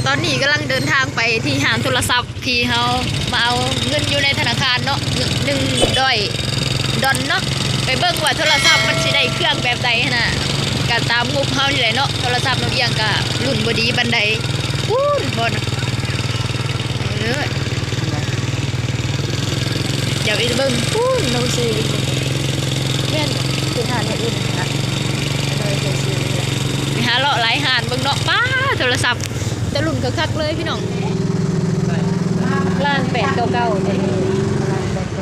ຕອນນີ້ກຳລັງເດີນທາງໄປທີ່ຮ້ານໂທລະສັບ ທີ່ເຮົາມາເອົາເງິນຢູ່ໃນທະນາຄານເນາະ ໜຶ່ງຮ້ອຍດອນເນາະ ໄປເບິ່ງວ່າໂທລະສັບມັນຊິໄດ້ເຄື່ອງແບບໃດຫັ້ນນະ ກະຕາມງົບເຮົານີ້ແຫຼະເນາະ. ໂທລະສັບນ້ອງອຽງກະລຸ້ນບໍ່ດີປານໃດ ພຸ້ນບໍ່ນະ ເອີ ດຽວໄປເບິ່ງພຸ້ນ ນ້ອງຊີວິດ ແມ່ນ ຄືຮ້ານອື່ນນະ ເອີ ໄປຫາເລາະຫຼາຍຮ້ານເບິ່ງເນາະ. ປ້າ ໂທລະສັບ ແຕ່ລຸ້ນຄັກໆເລີຍພີ່ນ້ອງ. ລ້ານແປດເກົ້າເກົ້າ ໂຕນີ້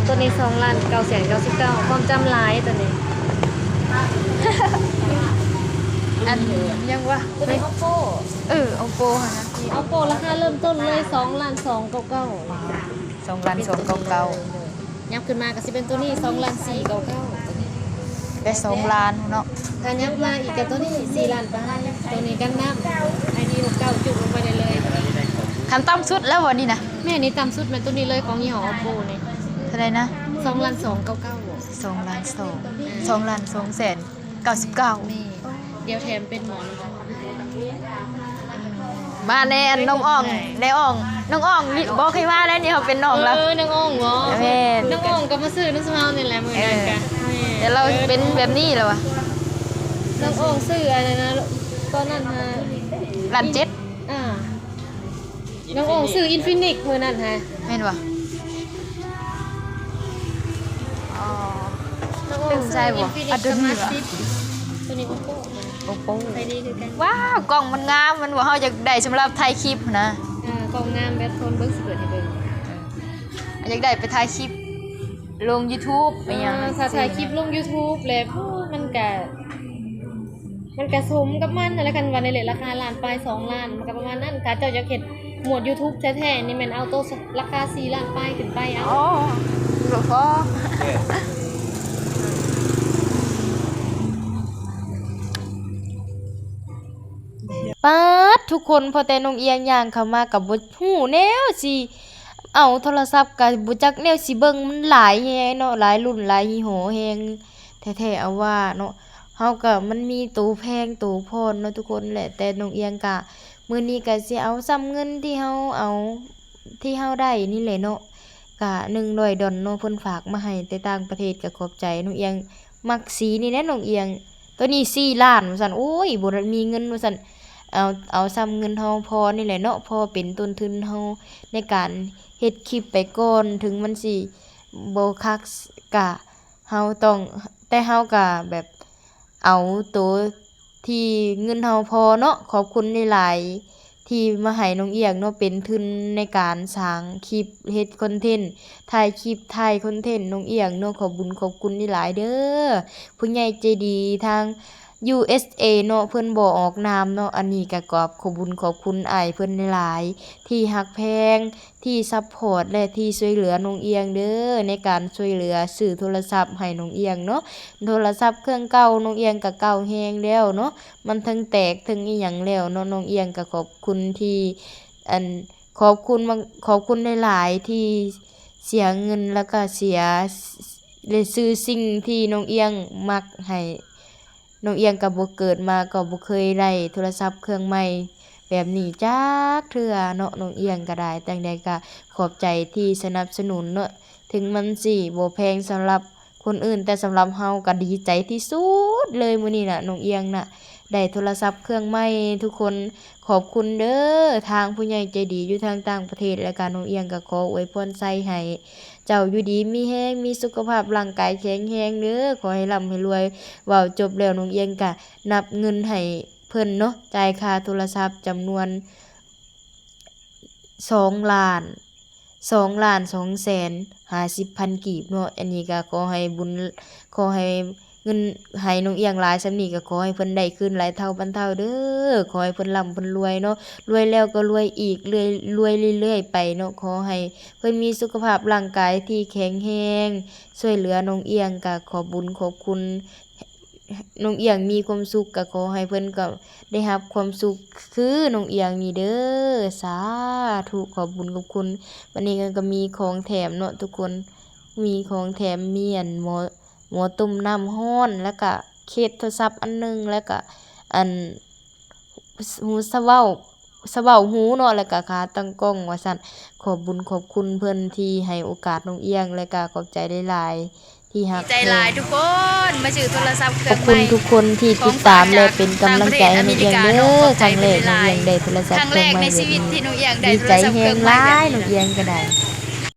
ໂຕນີ້ສອງລ້ານເກົ້າແສນເກົ້າສິບເກົ້າ ຄວາມຈຳຫຼາຍໂຕນີ້. ອັນຫຍັງວະ ໂຕນີ້ ໂອໂປ ເອີ ໂອໂປຫັ້ນນະ ໂອໂປ ລາຄາເລີ່ມຕົ້ນເລີຍ ສອງລ້ານສອງເກົ້າເກົ້າ ສອງລ້ານສອງເກົ້າເກົ້າ. ຍັບຂຶ້ນມາກໍຊິເປັນໂຕນີ້ ສອງລ້ານສີ່ເກົ້າເກົ້າ ໄດ້ສອງລ້ານເນາະ. ຖ້າຍັບມາອີກກໍໂຕນີ້ ສີ່ລ້ານປາຍ ໂຕນີ້ກັນນ້ຳ ໄອດີຫົກເກົ້າ ຈຸກລົງໄປໄດ້ເລີຍ. ຄັນຕ່ຳສຸດແລ້ວບໍ່ນີ້ນະ? ແມ່ນ ນີ້ຕ່ຳສຸດແມ່ນໂຕນີ້ເລີຍ ຂອງຍີ່ຫໍ້ໂອໂປນີ້. ເທົ່າໃດນະ? ສອງລ້ານສອງເກົ້າເກົ້າ ສອງລ້ານສອງ ສອງລ້ານສອງແສນເກົ້າສິບເກົ້າ. ແມ່ນ ດຽວແຖມເປັນໝໍນຳ. ມາແນ່ ນ້ອງອອງ ນ້ອງອອງ ນ້ອງອອງ ບໍ່ເຄີຍມາແລ້ວນີ້ ເຮົາເປັນນ້ອງແລ້ວ. ເອີ ນ້ອງອອງບໍ່? ແມ່ນ ນ້ອງອອງກໍມາຊື້ນຳຊຸມເຮົານີ້ແຫຼະມື້ນັ້ນກະ. ແມ່ນ ແຕ່ລາວເປັນແບບນີ້ແລ້ວວະ. ນ້ອງອອງຊື້ອັນນັ້ນນະ ຕອນນັ້ນຫາ ລ້ານເຈັດ ອ່າ ນ້ອງອອງຊື້ອິນຟິນິກມື້ນັ້ນຫາ. ແມ່ນບໍ່? ອໍ ນ້ອງອອງຊື້ອິນຟິນິກສະມາດສິບ ໂຕນີ້ໂອໂປ ໂອໂປ ຂາຍດີຄືກັນ. ວ້າວ ກ້ອງມັນງາມ ມັນບໍ່ ເຮົາຢາກໄດ້ສຳລັບຖ່າຍຄລິບນະ. ເອີ ກ້ອງງາມແບບຄົນເບິ່ງ ຊິເປີດໃຫ້ເບິ່ງ ເອີ ຢາກໄດ້ໄປຖ່າຍຄລິບລົງຢູທູບ ເອີ ອີ່ຫຍັງ ຖ້າຖ່າຍຄລິບລົງຢູທູບແລ້ວ ໂອ້ ມັນກະ ມັນກະສົມກັບມັນຫັ້ນແຫຼະ. ຄັນວ່າໃນເລດລາຄາລ້ານປາຍ ສອງລ້ານ ມັນກະປະມານນັ້ນ. ຖ້າເຈົ້າຢາກເຮັດໝວດຢູທູບແທ້ໆນີ້ ແມ່ນເອົາໂຕລາຄາສີ່ລ້ານປາຍຂຶ້ນໄປເອົາ. ອໍ ບໍ່ພໍ. ປາດ ທຸກຄົນ ພໍແຕ່ນ້ອງອຽງຍ່າງເຂົ້າມາກໍບໍ່ຮູ້ແນວຊິເອົາໂທລະສັບ ກໍບໍ່ຈັກແນວຊິເບິ່ງ ມັນຫຼາຍແຮງເນາະ ຫຼາຍລຸ້ນຫຼາຍຍີ່ຫໍ້ແຮງແທ້ໆ ເອົາວ່າເນາະ. ເຮົາກໍ ມັນມີໂຕແພງໂຕຜ່ອນເນາະທຸກຄົນແຫຼະ ແຕ່ນ້ອງອຽງກະ ມື້ນີ້ກະຊິເອົາສ່ຳເງິນທີ່ເຮົາເອົາ ທີ່ເຮົາໄດ້ນີ້ແຫຼະເນາະ ກະໜຶ່ງຮ້ອຍດອນເນາະ ເພິ່ນຝາກມາໃຫ້ແຕ່ຕ່າງປະເທດ ກະຂອບໃຈ. ນ້ອງອຽງມັກສີນີ້ແຫຼະນ້ອງອຽງ ໂຕນີ້ສີ່ລ້ານວ່າຊັ້ນ. ໂອ້ຍ ບໍ່ໄດ້ມີເງິນວ່າຊັ້ນ ເອົາ ເອົາສ່ຳເງິນເຮົາພໍນີ້ແຫຼະເນາະ ພໍເປັນຕົ້ນທຶນເຮົາໃນການເຮັດຄລິບໄປກ່ອນ ເຖິງມັນຊິບໍ່ຄັກ ກະ ເຮົາຕ້ອງ ແຕ່ເຮົາກະແບບເອົາໂຕທີ່ເງິນເຮົາພໍເນາະ. ຂອບຄຸນຫຼາຍໆ ທີ່ມາໃຫ້ນ້ອງອຽງເນາະ ເປັນທຶນໃນການສ້າງຄລິບ ເຮັດຄອນເທັນ ຖ່າຍຄລິບ ຖ່າຍຄອນເທັນນ້ອງອຽງເນາະ. ຂອບບຸນຂອບຄຸນຫຼາຍໆເດີ ຜູ້ໃຫຍ່ໃຈດີທາງ ຢູເອສເອ ເນາະ ເພິ່ນບໍ່ອອກນາມເນາະ. ອັນນີ້ກະຂອບ ຂອບບຸນຂອບຄຸນອ້າຍເພິ່ນຫຼາຍໆ ທີ່ຮັກແພງ ທີ່ຊັບພອດ ແລະ ທີ່ຊ່ວຍເຫຼືອນ້ອງອຽງເດີ ໃນການຊ່ວຍເຫຼືອຊື້ໂທລະສັບໃຫ້ນ້ອງອຽງເນາະ. ໂທລະສັບເຄື່ອງເກົ່ານ້ອງອຽງກະເກົ່າແຮງແລ້ວເນາະ ມັນທັງແຕກທັງອີ່ຫຍັງແລ້ວເນາະ. ນ້ອງອຽງກະຂອບຄຸນທີ່ ອັນ ຂອບຄຸນ ຂອບຄຸນຫຼາຍໆ ທີ່ເສຍເງິນ ແລ້ວກະເສຍ ແລະ ຊື້ສິ່ງທີ່ນ້ອງອຽງມັກໃຫ້ ນ້ອງອຽງກໍບໍ່ ເກີດມາກໍບໍ່ເຄີຍໄດ້ໂທລະສັບເຄື່ອງໃໝ່ແບບນີ້ຈັກເທື່ອເນາະ ນ້ອງອຽງກໍໄດ້. ຈັ່ງໃດກໍຂອບໃຈທີ່ສະໜັບສະໜູນເນາະ ເຖິງມັນຊິບໍ່ແພງສຳລັບຄົນອື່ນ ແຕ່ສຳລັບເຮົາກໍດີໃຈທີ່ສຸດເລີຍມື້ນີ້ນະ ນ້ອງອຽງນະ ໄດ້ໂທລະສັບເຄື່ອງໃໝ່. ທຸກຄົນຂອບຄຸນເດີ ທາງຜູ້ໃຫຍ່ໃຈດີຢູ່ທາງຕ່າງປະເທດ ແລະກະນ້ອງອຽງກໍຂໍອວຍພອນໄຊໃຫ້ ເຈົ້າຢູ່ດີມີແຮງ ມີສຸຂະພາບຮ່າງກາຍແຂງແຮງເດີ ຂໍໃຫ້ລ່ຳໃຫ້ລວຍ. ເວົ້າຈົບແລ້ວ ນ້ອງອຽງກະນັບເງິນໃຫ້ເພິ່ນເນາະ ຈ່າຍຄ່າໂທລະສັບຈຳນວນສອງລ້ານ ສອງລ້ານສອງແສນຫ້າສິບພັນກີບເນາະ. ອັນນີ້ກະຂໍໃຫ້ບຸນ ຂໍໃຫ້ ເງິນໃຫ້ນ້ອງອຽງຫຼາຍສ່ຳນີ້ ກໍຂໍໃຫ້ເພິ່ນໄດ້ຄືນຫຼາຍເທົ່າພັນເທົ່າເດີ ຂໍໃຫ້ເພິ່ນລ່ຳເພິ່ນລວຍເນາະ ລວຍແລ້ວກໍລວຍອີກ ເລື້ອຍ ລວຍເລື້ອຍໆໄປເນາະ. ຂໍໃຫ້ເພິ່ນມີສຸຂະພາບຮ່າງກາຍທີ່ແຂງແຮງ ຊ່ວຍເຫຼືອນ້ອງອຽງ ກໍຂອບບຸນຂອບຄຸນນ້ອງອຽງມີຄວາມສຸກ ກໍຂໍໃຫ້ເພິ່ນກໍໄດ້ຮັບຄວາມສຸກຄືນ້ອງອຽງນີ້ເດີ ສາທຸ ຂອບບຸນຂອບຄຸນ. ບັດນີ້ກໍມີຂອງແຖມເນາະທຸກຄົນ ມີຂອງແຖມ ມີອັນໝໍ ໝໍຕົ້ມນ້ຳຮ້ອນ ແລ້ວກະເຄສໂທລະສັບອັນໜຶ່ງ ແລ້ວກະອັນຫູສະເວົ້າ ສະເວົ້າຮູ້ເນາະ ແລ້ວກະຂາຕັ້ງກ້ອງວ່າຊັ້ນ. ຂອບບຸນຂອບຄຸນເພິ່ນທີ່ໃຫ້ໂອກາດນ້ອງອຽງ ແລ້ວກະຂອບໃຈຫຼາຍໆ ທີ່ຮັກແພງ. ໃຈຫຼາຍທຸກຄົນ ມາຊື້ໂທລະສັບເຄື່ອງໃໝ່ ຂອບຄຸນທຸກຄົນທີ່ຕິດຕາມ ແລະເປັນກຳລັງໃຈໃຫ້ນ້ອງອຽງເດີ. ຄັ້ງແລກນ້ອງອຽງໄດ້ໂທລະສັບເຄື່ອງໃໝ່ແບບນີ້ ດີໃຈແຮງຫຼາຍ ນ້ອງອຽງກະໄດ້.